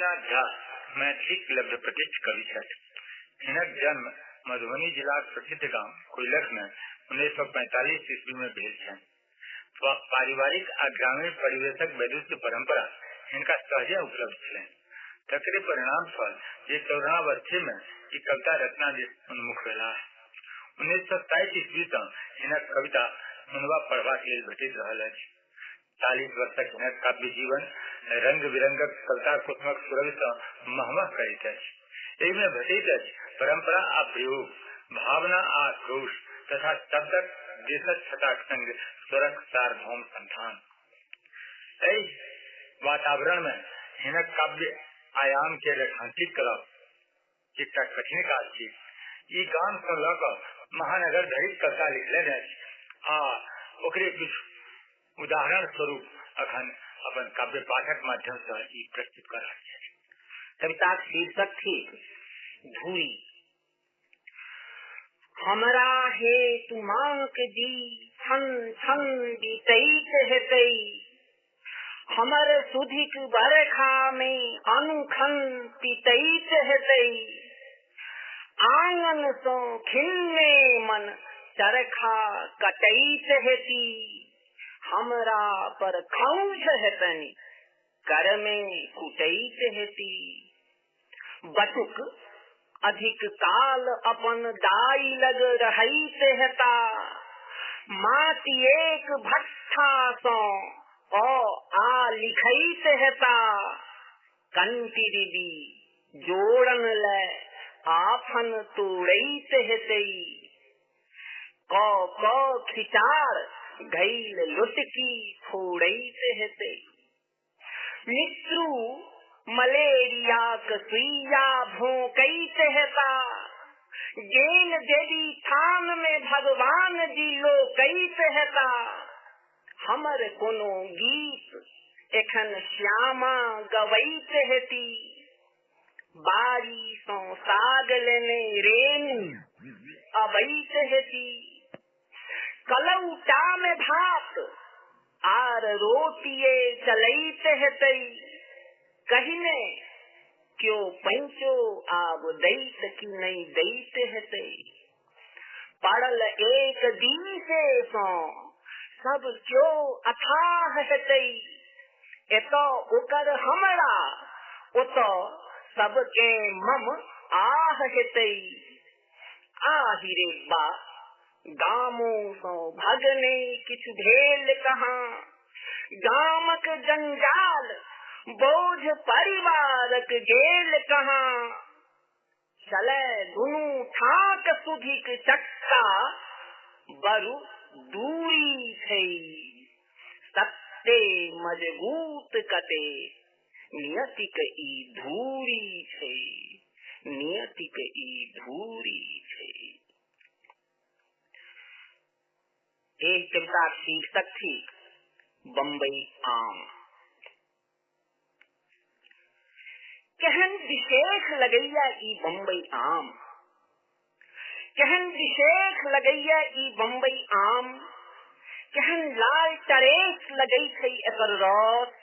लक्ष्मीनाथ झा मैथिलीक लब्धप्रतिष्ठ कवि छथि। हिनक जन्म मधुबनी जिलाक प्रसिद्ध गाम कोइलख मे 1945 ईस्वी मे भेल छनि। पारिवारिक आ ग्रामीण परिवेशक वैदुष्य परंपरा हिनका सहजे उपलब्ध छलनि। तकरे परिणाम छल जे तरुणावस्थे मे ई कविता रचना दिस उन्मुख भेलाह। 1960 ईस्वी सँ हिनक कविता सुनबा पढ़बाक लेल भेटैत रहल अछि। 40 वर्षक हिनक काव्य जीवन रंग विरंगक कविता कुसुमक सुरभि सँ महमह करैत अछि। एहि मे भेटैत अछि परंपरा आ प्रयोग, भावना आ आक्रोश तथा शब्दक देशक छटाक संग स्वरक सार्वभौम संधान। एहि वातावरण मे हिनक काव्य आयाम के रेखांकित करब एकटा कठिन काज थिक। ई गाम सँ लऽ कऽ महानगर धरिक कविता लिखलनि अछि आ ओकरे किछु उदाहरण स्वरूप अखन अपन काव्य पाठक माध्यम सँ ई प्रस्तुत कऽ रहल छथि। कविताक शीर्षक थिक धूरी। हमरा हेतु माँक जी छन छन बीतैत हेतै, हमर सुधिक बरखा मे अनुखन पीतैत हेतै। आंगन सँ खिन्ने मन चरखा कटैत हेती, हमरा पर खौंझ हेतनि कर मे कुटैत हेती। बटुक अधिक काल अपन दाई लग रहैत हेता, माटी एक भट्ठा सँ अ आ लिखैत हेता। कंटी दीदी जोड़न ले आफन तोड़ैत हेतै, क क खिचार घैल लुटकी फोड़ैत हेतै। मित्रू मलेरियाक सुइया भोंकैत हेता, गेल देवी थान में भगवान जी लोकैत हेता। हमर कोनो गीत एखन श्यामा गवैत हेती, बाड़ी सँ साग लेने रेणु अबैत हेती। कलौटा में भात आर रोटिये चलैत हेतै, कहिने क्यो पैंचो आब दैत कि नहि दैत हेतै। पड़ल एक दिसे सँ सब क्यो अथाह हेतै, एतऽ ओकर हमरा ओतऽ सबके मम आह हेतै। आहि रे बा गामो सँ भगने किछु भेल कहाँ, गामक जंजाल बोझ परिवारक गेल कहाँ। चले दुनू ठाक सुधिक चक्का बरु दूरी छै, सत्ते मजबूत कते नियतिक ई धूरी छै, नियतिक ई धूरी छै। एहि कविताक शीर्षक थिक बम्बई आम। केहन विशेष लगैया ई बम्बई आम, केहन विशेष लगैया ई बम्बई आम, केहन लाल टरेस लगै छै एकर रस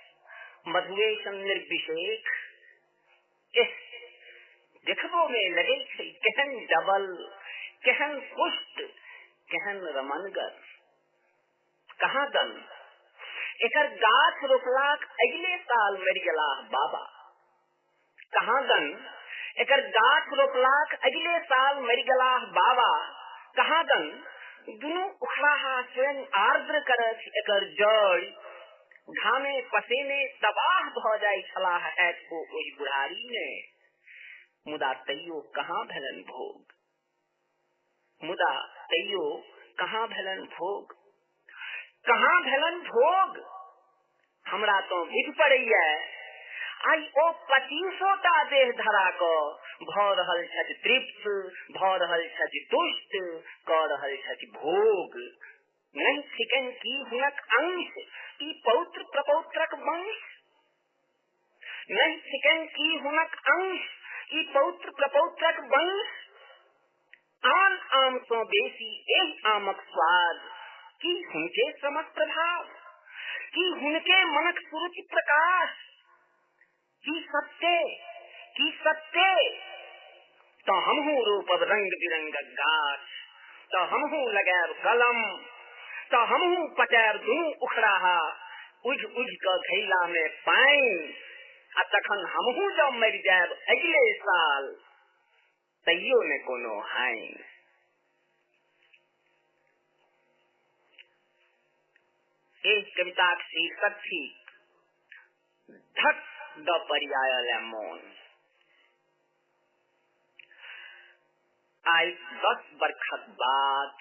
मधुए सन निर्विशेष। एह देखबो में लगै छै केहन डबल, केहन पुष्ट, केहन रमनगर। कहाँ दन एकर गाछ रोपलाक अगिले साल मरि गेलाह बाबा, कहाँ दन एकर गाछ रोपलाक अगिले साल मरि गेलाह बाबा। कहाँ दन दुनू उखड़ाहा स्वयं आर्द्र करथि एकर जड़ि, घामे पसेने तबाह भऽ जाइ छलाह हैत ओ ओहि बुढ़ारी मे। मुदा तैयो कहाँ भेलनि भोग, मुदा तैयो कहाँ भेलनि भोग, कहाँ भेलनि भोग। हमरा तो बुझि पड़ैया आइ ओ 25टा देह धरा कऽ भऽ रहल छथि तृप्त, भऽ रहल छथि तुष्ट, कऽ रहल छथि भोग। नहि थिकनि की हुनक अंश ई पौत्र प्रपौत्रक वंश, नहि थिकनि की हुनक अंश ई पौत्र प्रपौत्रक वंश। आन आम सँ बेसी एहि आमक स्वाद, की हुनके श्रमक प्रभाव, की हुनके मनक सुरुचि प्रकाश। की सत्ते, की सत्ते? तो हमहू रोपब रंग बिरंगक गाछ, तो हमहू लगायब कलम, तो हमहू पटायब दुनू उखड़ाहा उझ उझ क घैला में पानि, आ तखन हमहू जब मरि जायब अगले साल तैयो ने कोनो हानि। एक कविताक शीर्षक थी धक द परियायल मोन। आइ 10 बरखक बाद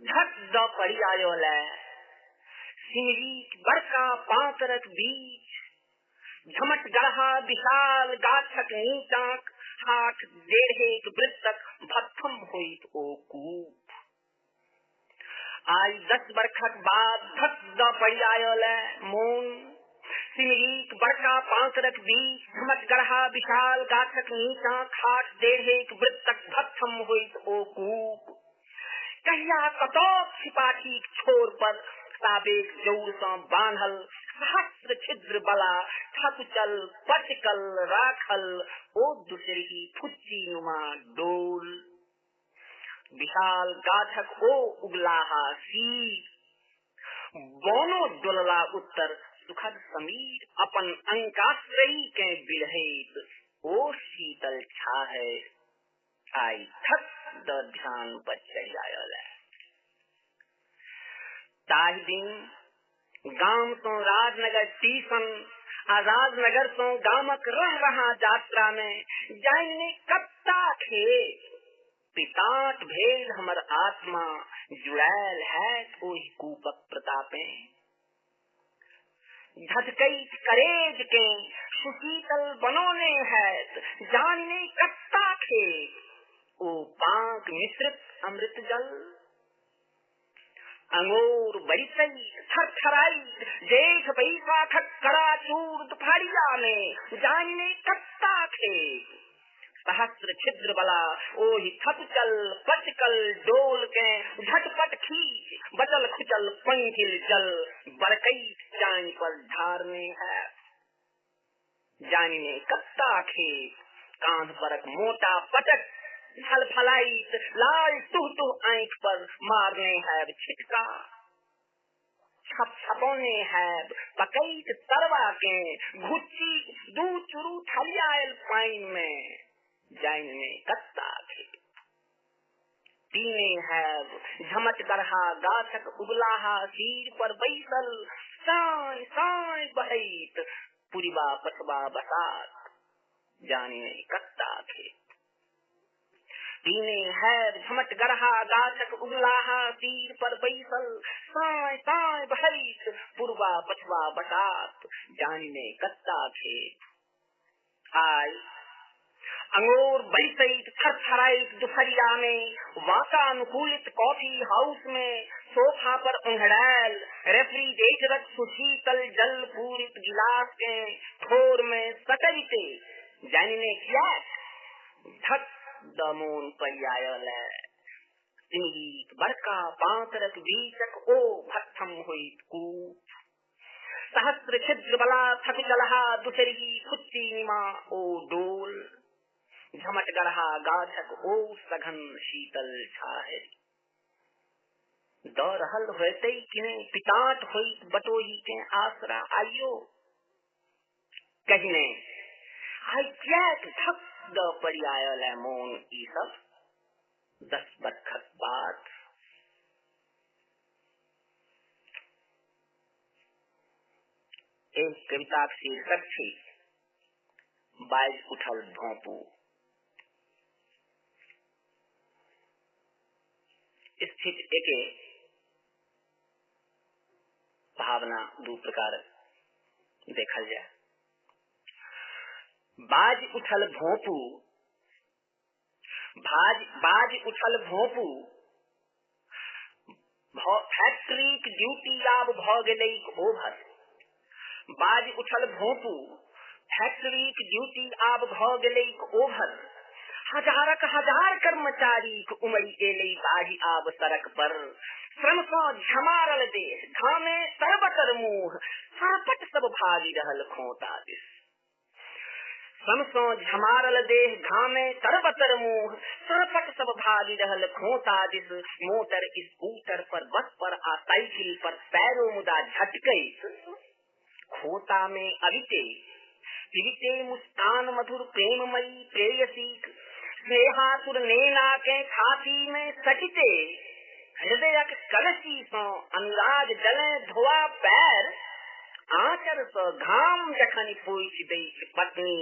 धक द परियायल सिमरीक बड़का पातरक बीच झमट गढ़ा विशाल गाछक नीचाक हाथ डेढ़ेक वृत्तक भत्थम होइत ओ कूप। आइ 10 बरखक बाद धक द परियायल मोन सिमरीक बड़का पातरक बीच झमट गढ़ा विशाल गाछक नीचा खाट डेढ़ेक वृत्तक भत्थम होइत ओ कूप। कहिया कतौ छिपाठीक छोर पर ताबेक जोर सँ बान्हल सहस्र छिद्र बला थकुचल पटकल राखल ओ दूसरी फुच्ची नुमा डोल। विशाल गाछक ओ उगलाहा सीर बोनो डोलला उत्तर सुखद समीर अपन अंकाश्रयी के बिलहैत ओ शीतल छाहे आई थक द ध्यान पर चढ़ि आयल। ताहि दिन गाम सो राजनगर टीसन आ राजनगर सो गामक रह रहा यात्रा में जानि कत्ता खेत पिताट भेल हमर आत्मा जुड़ायल है ओहि कूपक प्रतापे। झटकैत करेज के सुशीतल बनौने हैत जानि कत्ता खेत ओ पांक मिश्रित अमृत जल। अंगोर बरिसई थरथराई जेठ बैसाखक कड़ा चूर दुपहरिया में जाने कत्ता खेत। सहस्र छिद्र वाला ओहि थपचल पचकल डोल के झटपट खींच बचल खुचल पंकिल जल बरकई चांद पर ढारने है जाने कत्ता खेत। कांध परक मोटा पटक झलफलाइत लाल टुह टुह आँख पर मारने है छिटका। छप छपौने है पकैत तरवा के घुच्ची दू चुरू थलियायल पाइन में जाने कत्ता खेत। पीने है झमट गढ़ा गाछक उगलाहा सिर पर बैसल साय साय बहैत पुरिबा पछबा बसात जाने कत्ता खेत। पीने है झमट गढ़ा गाछक उगलाहा तीर पर बैसल साय साय बहैत पुरबा पछबा बसात जाने कत्ता खेत। आय अंगोर बैसैत थरथराइत दुपहरिया में वातानुकूलित कॉफी हाउस में सोफा पर उंघड़ायल रेफ्रिजरेटरक सुशीतल जल पूरित गिलास के ठोर में सटरिते जाने किया धक दमोन परियायल सिंगीत बड़का पातरक बीचक ओ भत्थम होइत कूप। सहस्र छिद्र बला थकुचलहा दुसरी फुच्ची निमा ओ डोल झमट गढ़ा गाछक ओ सघन शीतल छाहे। द रहल होते कि पिताट होइत बटोही के आसरा आइयो कहिने आई कियाक धक द परियायल मोन ई सब 10 बरखक बाद। एक कविताक शीर्षक थी बाज उठल भोंपू। स्थित एके भावना दू प्रकार देखल जाए। बाज उठल भोंपू बाज उठल भोंपू फैक्ट्रीक ड्यूटी आब भ गेलैक ओभर। बाज उठल भोंपू फैक्ट्रीक ड्यूटी आब भ गेलैक ओभर। हजारक हजार कर्मचारीक उमड़ि एलै बाढ़ि आब सड़क पर। श्रम सँ झमारल देह, घामे तरबतर मुँह, सरपट सब भागि रहल खोता दिस। श्रम सँ झमारल देह, घामे तरबतर मुँह, सरपट सब भागि रहल खोता दिस। मोटर स्कूटर पर, बस पर आ साइकिल पर पैरो मुदा झटकैत खोता में अबिते पीबिते मुस्कान मधुर प्रेममयी प्रेयसीक स्नेहातुर नेना के छाती में सटिते हृदयक कलशी सँ अनुराग जले धोआ पैर, आंचर सँ घाम जखन पोछि दैछ पत्नी,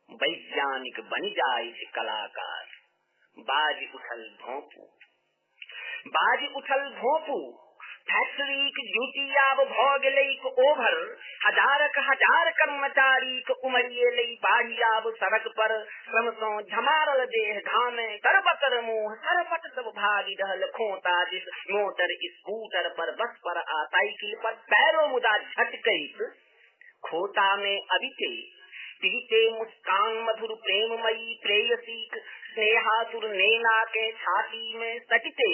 वैज्ञानिक बनि जाइछ कलाकार। बाजि उठल भोंपू, बाजि उठल भोंपू, फैक्ट्रीक ड्यूटी आब भ गेलैक ओभर, हजारक हजार कर्मचारीक उमड़ि एलै बाढ़ि आब सड़क पर। श्रम सँ झमारल देह, घामे तरबतर मुँह, सरपट सब भागि रहल खोता दिस। मोटर स्कूटर पर, बस पर आ साइकिल पर पैरो मुदा झटकैत खोता में अबिते पीबिते मुस्कान मधुर प्रेममयी प्रेयसीक स्नेहातुर नेना के छाती में सटिते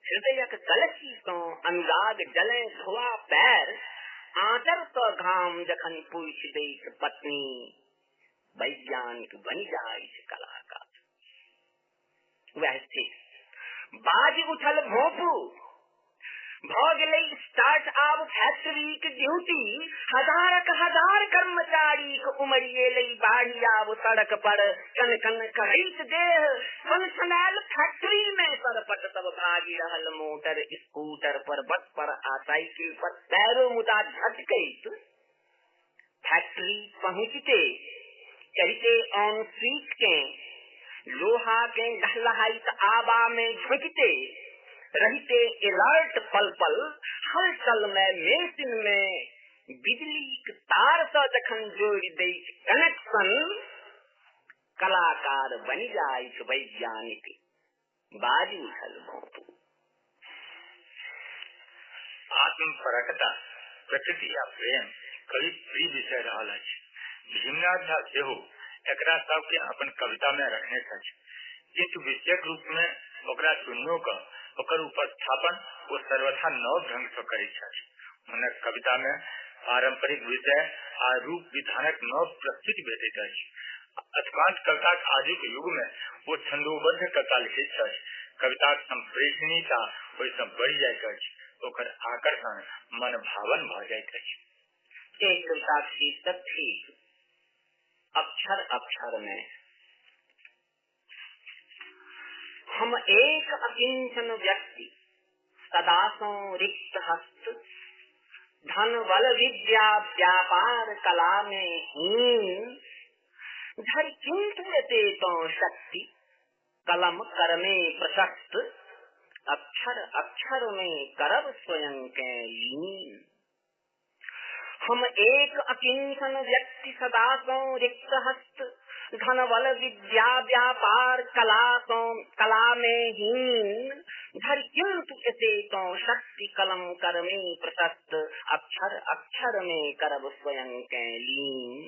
हृदयक कलशी सँ अनुराग जले धोआ पैर, आंचर सँ घाम जखन पोछि दैछ पत्नी, वैज्ञानिक बनि जाइछ कलाकार। वएह थिक। बाजि उठल भोंपू, भ गेलै स्टार्ट आब फैक्ट्रीक ड्यूटी, हजारक हजार कर्मचारीक उमड़ि एलै बाढ़ि आब सड़क पर। कन कन करैत देह सनसनायल फैक्ट्री में सरपट सब भागि रहल मोटर स्कूटर पर, बस पर आ साइकिल पर पैरो मुदा झटकैत फैक्ट्री पहुँचते चढ़िते ऑन स्विच के लोहा के लहलहाइत आबा में झुकते रहते अलर्ट पल पल हलचल में मेसिन में बिजली तार सँ जखन जोड़ि दैछ कनेक्शन, कलाकार बनि जाइछ वैज्ञानिक। बाजि उठल भोंपू। आत्मपरकता, प्रकृति आ प्रेम कविक प्रिय विषय रहल अछि। भीमनाथ झा सेहो एकरा सबके अपन कविता में रखने छथि, किन्तु विषयक रूप में ओकरा चुनियो क ओकर उपस्थापन ओ सर्वथा नव ढंग सँ करैत छथि। हुनक कविता में पारंपरिक विषय आ रूप विधानक नव प्रस्तुति भेटैत अछि। अधिकांश कविताक आजुक युग में ओ छंदोबद्ध कविता लिखैत छथि। कविताक संप्रेषणीयता ओहि सँ बढ़ि जाइत अछि, ओकर आकर्षण मनभावन भ जाइत अछि। एक कविताक शीर्षक थिक अक्षर अक्षर में। हम एक अकिंचन व्यक्ति, सदा सौं रिक्त हस्त, धन बल विद्या व्यापार कला में हीन, धरि किंतु एते तो शक्ति कलम कर में प्रशस्त, अक्षर अक्षर में करब स्वयं के लीन। हम एक अकिंचन व्यक्ति, सदा सौं रिक्त हस्त, धन बल विद्या व्यापार कला में हीन, धरि किंतु एते तो शक्ति कलम कर में प्रशस्त, अक्षर अक्षर में करब स्वयं के लीन।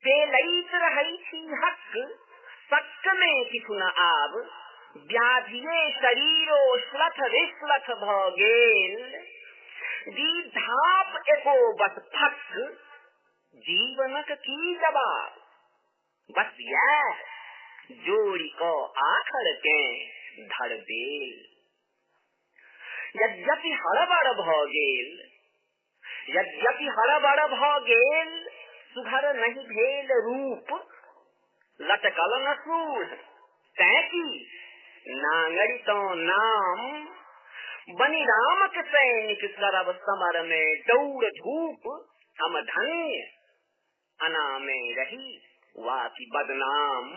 पेलैत रहै छी हक सक में किछु न आब, व्याधिये शरीरो श्लथ विश्लथ भ गेल, दी धाप एको बस फक जीवनक की जवाब, बस यैह जोड़ि क आखर के धर देल। यद्यपि हड़बड़ भ गेल, यद्यपि हड़बड़ भ गेल, सुघर नहीं भेल रूप, लटकल न सूढ़, तैं की नांगरि तो नाम, बनि रामक सैनिक करब समर में दौड़ धूप, हम धन्य अना में रही वाकी बदनाम।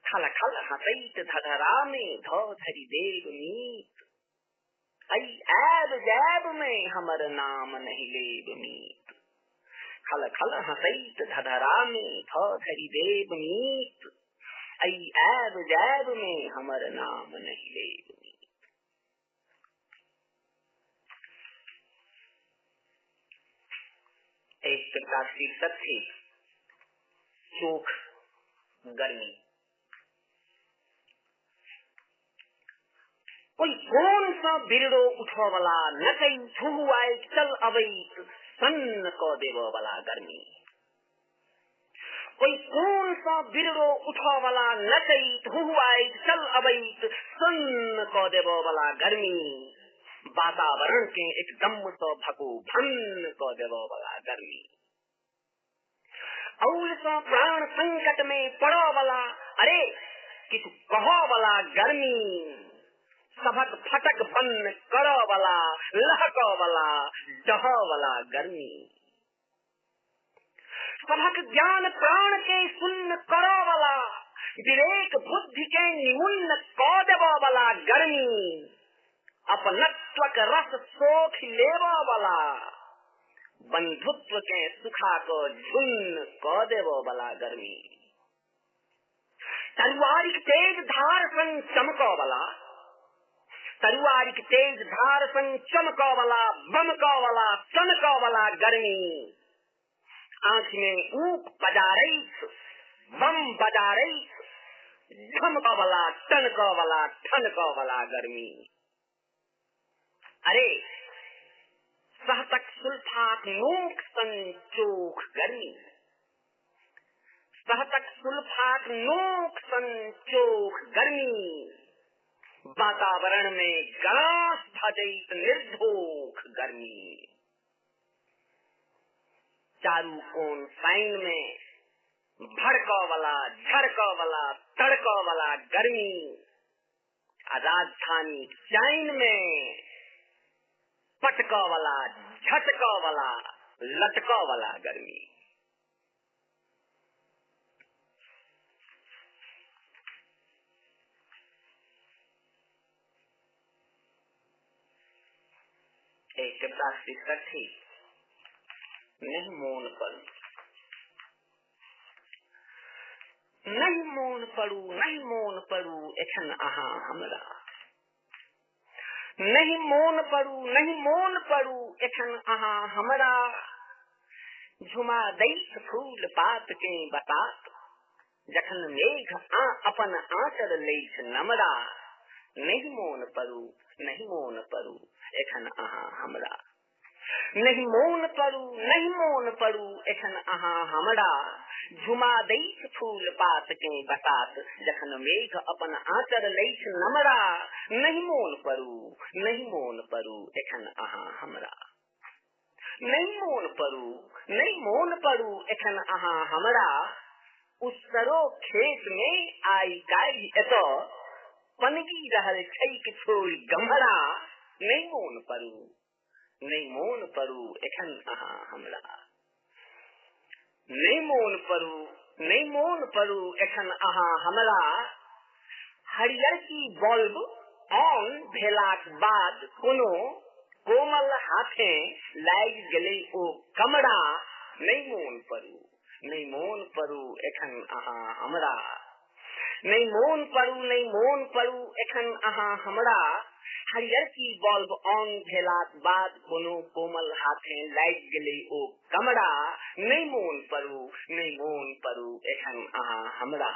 खल खल हसैत धधरा में धो धरि देव मीत, ऐ ऐब जैब में हमर नाम नहीं लेब मीत। खल खल हसैत धधरा में धो धरि देव मीत, ऐ ऐब जैब में हमर नाम नहीं लेब मीत। एक कविता शीर्षक थी चोख गर्मी। ओहि कोन सँ बिरड़ो उठऽ वाला नचैत हुहुआइत चल अबैत सन्न कऽ देबऽ वाला गर्मी। ओहि कोन सँ बिरड़ो उठऽ वाला नचैत हुहुआइत चल अबैत सन्न कऽ देबऽ वाला गर्मी। वातावरण के एकदम सँ भकोभन्न कऽ देबऽ वाला गर्मी। औल सँ प्राण संकट में पड़ऽ वाला, अरे किछु कहऽ वाला गर्मी। सभक फटक बन्न करऽ वाला, लहकऽ वाला, डहऽ वाला गर्मी। सभक ज्ञान प्राण के शून्य करऽ वाला, विवेक बुद्धि के निमुन्न कऽ देबऽ वाला गर्मी। अपनत्वक रस सोख लेबऽ वाला, बंधुत्व के सुखा कऽ झुन्न कऽ देबऽ वाला गर्मी। तरुआरिक तेज धार सन चमकऽ वाला, तरुआरिक तेज धार सन चमकऽ वाला, बमकऽ वाला, चमकऽ वाला गर्मी। आँखि में ऊक पजारैत, बम बजारैत, धमकऽ वाला, टनकऽ वाला, ठनकऽ वाला गर्मी। अरे सहतक सुल्फाक नोक सन चोख गर्मी, सहतक सुल्फाक नोक सन चोख गर्मी। वातावरण में गास भजैत निर्धोख गर्मी। चारू कोन साइन में भड़कऽ वाला, झड़कऽ वाला, तड़कऽ वाला गर्मी। आ राजधानी चैन में पटकऽ वाला, झटकऽ वाला, लटकऽ वाला गर्मी। एक कविता शीर्षक थी नहीं मोन पड़ू। नहीं मोन पड़ू, नहीं मोन पड़ू एखन अहाँ हमरा। नहीं मोन पड़ू, नहीं मोन पड़ू एखन अहाँ हमरा। झुमा दैत फूल पात के बतात, जखन मेघ आ अपन आंचर लैछ नमरा। नहीं मोन पड़ू, नहीं मोन पड़ू एखन अहाँ हमरा। नहीं मोन पड़ू, नहीं मोन पड़ू एखन अहाँ हमरा। झुमा दैत फूल पात के बसात, जखन मेघ अपन आंचर लैछ नमरा। नहीं मोन पड़ू, नहीं मोन पड़ू एखन अहाँ हमरा। नहीं मोन पड़ू, नहीं मोन पड़ू एखन अहाँ हमरा। उसरो खेत में आई काल्हि एतऽ पनगी रहल छैक छोड़ि गम्हरा। नहीं मोन पड़ू, नहीं मोन पड़ू एखन अहाँ हमरा। नहीं मोन पड़ू, नहीं मोन पड़ू एखन अहाँ हमरा। हरियर की बल्ब ऑन भेलाक बाद कोनो कोमल हाथे लागि गेलै ओ कमरा। नहीं मोन पड़ू, नहीं मोन पड़ू एखन अहाँ हमरा। नहीं मोन पड़ू, नहीं मोन पड़ू एखन अहाँ हमरा। हरियर की बल्ब ऑन भेलाक बाद कोनो कोमल हाथे लागि गेलै ओ कमरा। नहीं मोन पड़ू, नहीं मोन पड़ू एखन अहाँ हमरा।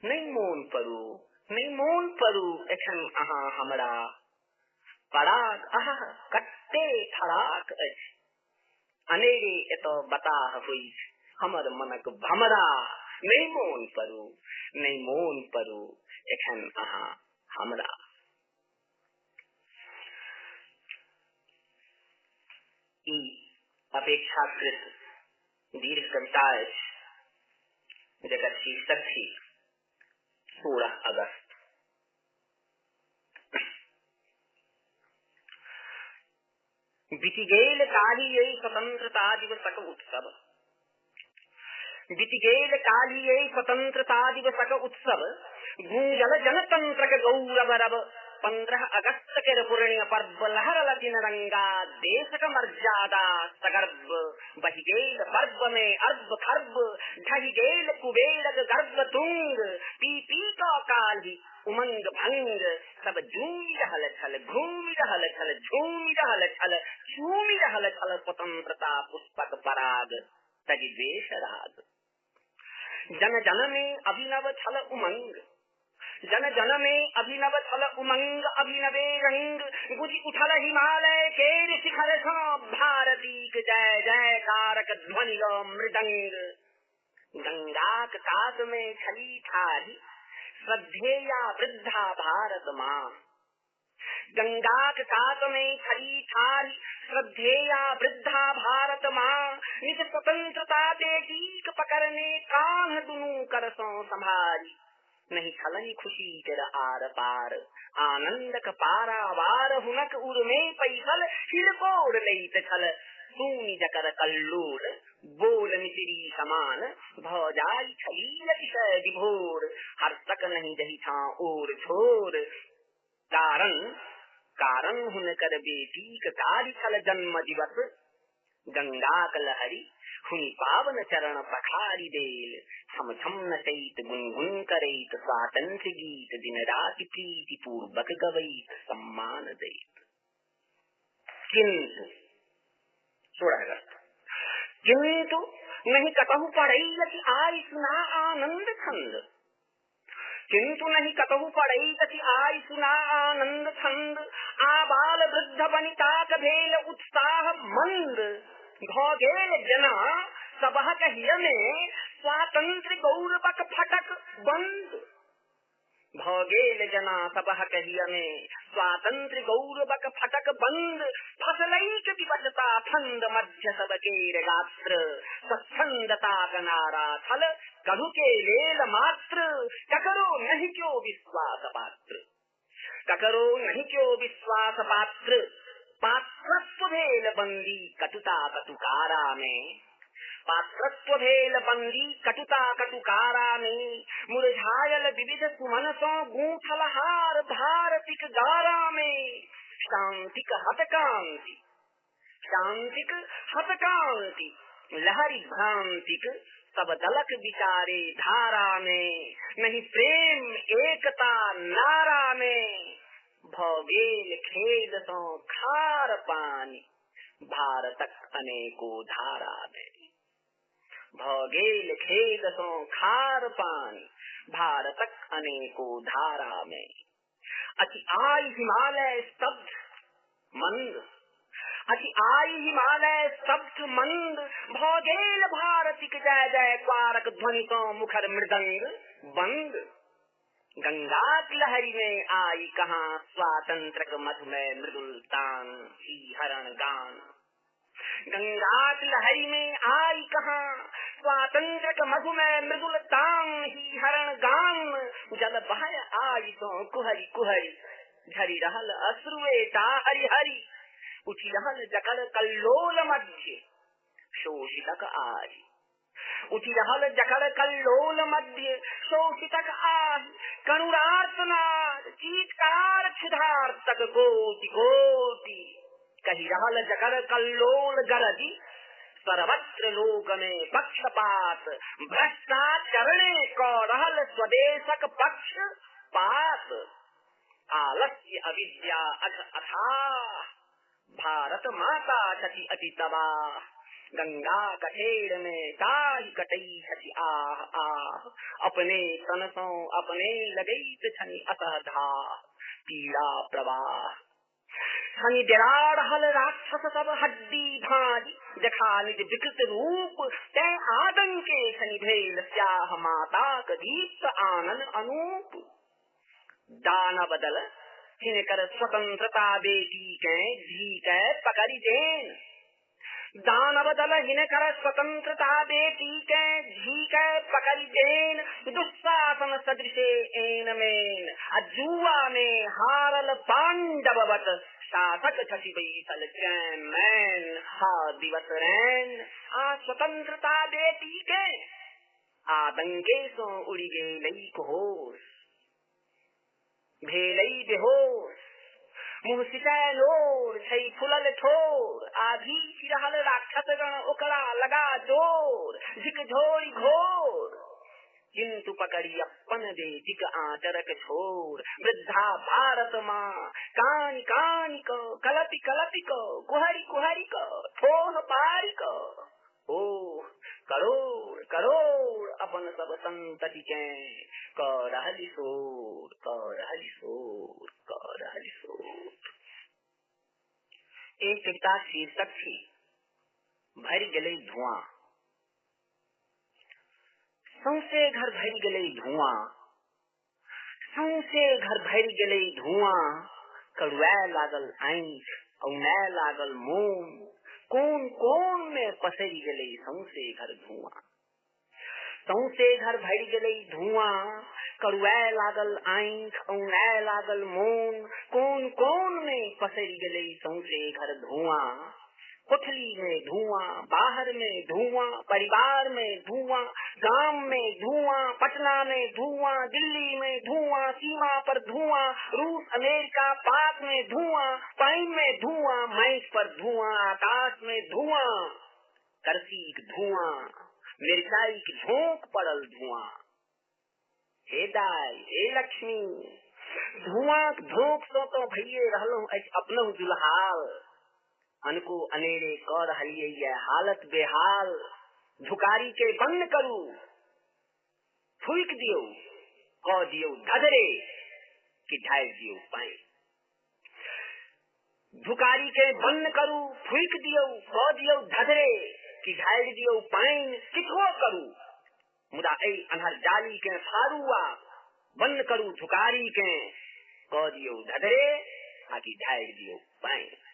नहीं मोन पड़ू, नहीं मोन पड़ू एखन अहाँ हमरा। पराग अहा कत्ते फराक अछि, अनेरे एतऽ बताह होइछ हमर मनक भमरा। नहीं मोन पड़ू, नहीं मोन पड़ू एखन अहाँ हमरा। ई अपेक्षाकृत दीर्घ कविता अछि जकर शीर्षक थी 16 अगस्त। बीति गेल काल्हि एहि स्वतंत्रता दिवसक उत्सव, बीति गेल काल्हि एहि स्वतंत्रता दिवसक उत्सव। गूंजल जनतंत्रक गौरव रव, 15 अगस्त के पुण्य पर्व। लहरल दिन रंगा देशक मर्यादा सगर्भ। बहि गेल पर्व में अर्ब खर्ब, ढहि गेल कुबेरक गर्भ तुंग। पी पी क काल्हि उमंग भंग, सब झूमि रहल छल, घूमि रहल छल, झूमि रहल छल, चूमि रहल छल स्वतंत्रता पुष्पक पराग तजि देश राग। जन जन में अभिनव छल उमंग, जन जन में अभिनव छल उमंग अभिनवे रंग, गुजि उठल हिमालय केर शिखर सँ भारतीक जय जयकारक ध्वनि ग मृदंग। गंगाक कात में छली ठाढ़ी श्रद्धेया वृद्धा भारत माँ। गंगाक कात में छली ठाढ़ी श्रद्धेया वृद्धा भारत माँ, निज स्वतंत्रता बेटीक पकड़ने कान्ह दुनू कर सौ संभारी। नहीं छलनि खुशी केर आर पार, आनंदक पारावार हुनक उर में पैसल हिलकोर लैत छल। सूनि जकर कल्लोल बोल मिश्री समान, भ जाई छली अतिशय विभोर। हर्षक नहीं जही छा ओर छोर, कारण कारण हुनकर बेटीक कार्य छल जन्म दिवस। गंगाक लहरी हुनि पावन चरण पखारी देल, छम छम नचैत गुनगुन करैत स्वातंत्र गीत दिन राति प्रीति पूर्वक गवैत सम्मान दैत। किंतु 16 अगस्त, किंतु नहीं कतहु पड़ई आई सुना आनंद छंद। किंतु नहीं कतहु पड़ई आई सुना आनंद छंद, आ बाल वृद्ध बनिताक भेल उत्साह मंद। भ गेल जना सबहक हिय में स्वातंत्र गौरवक फटक बंद। भ गेल जना सबहक हिय में स्वातंत्र गौरवक फटक बंद। फसलैक विवशता फंद मध्य सब केर गात्र, स्वच्छंदता नारा छल कलु के लेल मात्र। ककरो नहीं क्यों विश्वास पात्र, ककरो नहीं क्यों विश्वास पात्र। पात्रत्व भेल बंदी कटुता कटुकारा में, पात्रत्व भेल बंदी कटुता कटुकारा में। मुरझायल विविध सुमन सो गूंथल हार भारतिक गारा में। शांतिक हतकांति, शांतिक हतकांति लहरी भ्रांतिक सब दलक विचारे धारा में। नहीं प्रेम एकता नारा में, भ गेल खेद सो खार पानी भारतक अनेको धारा में। भ गेल खेद सो खार पानी भारतक अनेको धारा में। अति आई हिमालय स्तब्ध मंद, अति आई हिमालय स्तब्ध मंद। भ गेल भारतिक जय जय क्वारक ध्वनि सो मुखर मृदंग बंद। गंगाक लहरी में आई कहाँ स्वातंत्रक मधुमय मृदुल तान ही हरण गान। गंगाक लहरी में आई कहाँ स्वातंत्रक मधुमय मृदुल तान ही हरण गान। जल बहय आई सो कुहरी कुहरी, झरी रहल अश्रुए ता हरि हरि। उठि रहल जकर कल्लोल मध्य शोषितक आहि, उठि रहल जकर कल्लोल मध्य शोषितक आहि। करुणार्तनाद चीत्कार क्षुधार्तक कोटि कोटि, कहि रहल जकर कल्लोल गरजि। सर्वत्र लोक में पक्षपात, भ्रष्टाचरणे क रहल स्वदेशक पक्ष पात। आलस्य अविद्या अघ अथाह, भारत माता छथि अति तबाह। गंगा कठेड़ में ताहि कटई छथि आह आह। अपने तन सो अपने लगैत छनि असह धाह पीड़ा प्रवाह। छनि डेरा रहल राक्षस सब हड्डी भांजी, देखा निज विकृत रूप तै आदंके छनि भेल स्याह। माताक दीप्त आनन अनूप, दानव दल हिनकर स्वतंत्रता बेटी के धी के पकड़ी देन। दानव दल हिनकर स्वतंत्रता बेटी के धी के पकड़ी देन। दुस्साहसन सदृशे एन मेन, अजुआ में हारल पांडववत। शासक छथि बैसल चैन मैन हा दिवस रैन। आ स्वतंत्रता बेटी के आदंके सो उड़ी गेलई होश, भेलई बेहोश। मुँह सिंचाय लोर छै फुलल ठोर, आधी रहल राक्षस गण ओकरा लगा जोर। झिकझोरी घोर किंतु पकड़ी अपन बेटीक आचरक छोर। वृद्धा भारत माँ कान कान को कलपि कलपि को कुहरी कुहरी को ठोह पारी को। ओह करोड़ करोड़ अपन सब संतति के क रहल शोर, क रहल शोर, क रहल शोर। एक कविता शीर्षक छी भरि गेलै धुआं। सौंसे घर भरि गेलै धुआं, सौंसे घर भरि गेलै धुआं, कड़ुआए लागल आँखि, औनाए लागल मोन, कोन कोन में पसरि गेलै सौंसे घर धुआं। सौंसे घर भरि गेलै धुआं, कड़ुआए लागल आँखि, औनाए लागल मोन, कोन कोन में पसरि गेलै सौंसे घर धुआं। कोठली में धुआं, बाहर में धुआं, परिवार में धुआं, गांव में धुआं, पटना में धुआं, दिल्ली में धुआं, सीमा पर धुआं, रूस अमेरिका पाक में धुआं, पाइन में धुआं, माइक पर धुआं, आकाश में धुआं, करसीक धुआं, मिरचाई के झोंक पड़ल धुआं। हे दाई, हे लक्ष्मी, धुआं झोंक सो तो भइये रहलहुँ अछि अपनहु जुलहाल, अनको अनेरे क रहलियै ये हालत बेहाल। धुकारी के बंद करू, फूक दियौ, क दियौ धधरे कि ढारि दियौ पानि। धुकारी के बंद करू, फूक दियौ, क दियौ धधरे कि ढारि दियौ पानि। किछुओ करू मुदा एहि अन्हर जाली के फाड़ू आ बंद करू धुकारी के, क दियौ धधरे आ कि ढारि दियौ पानि।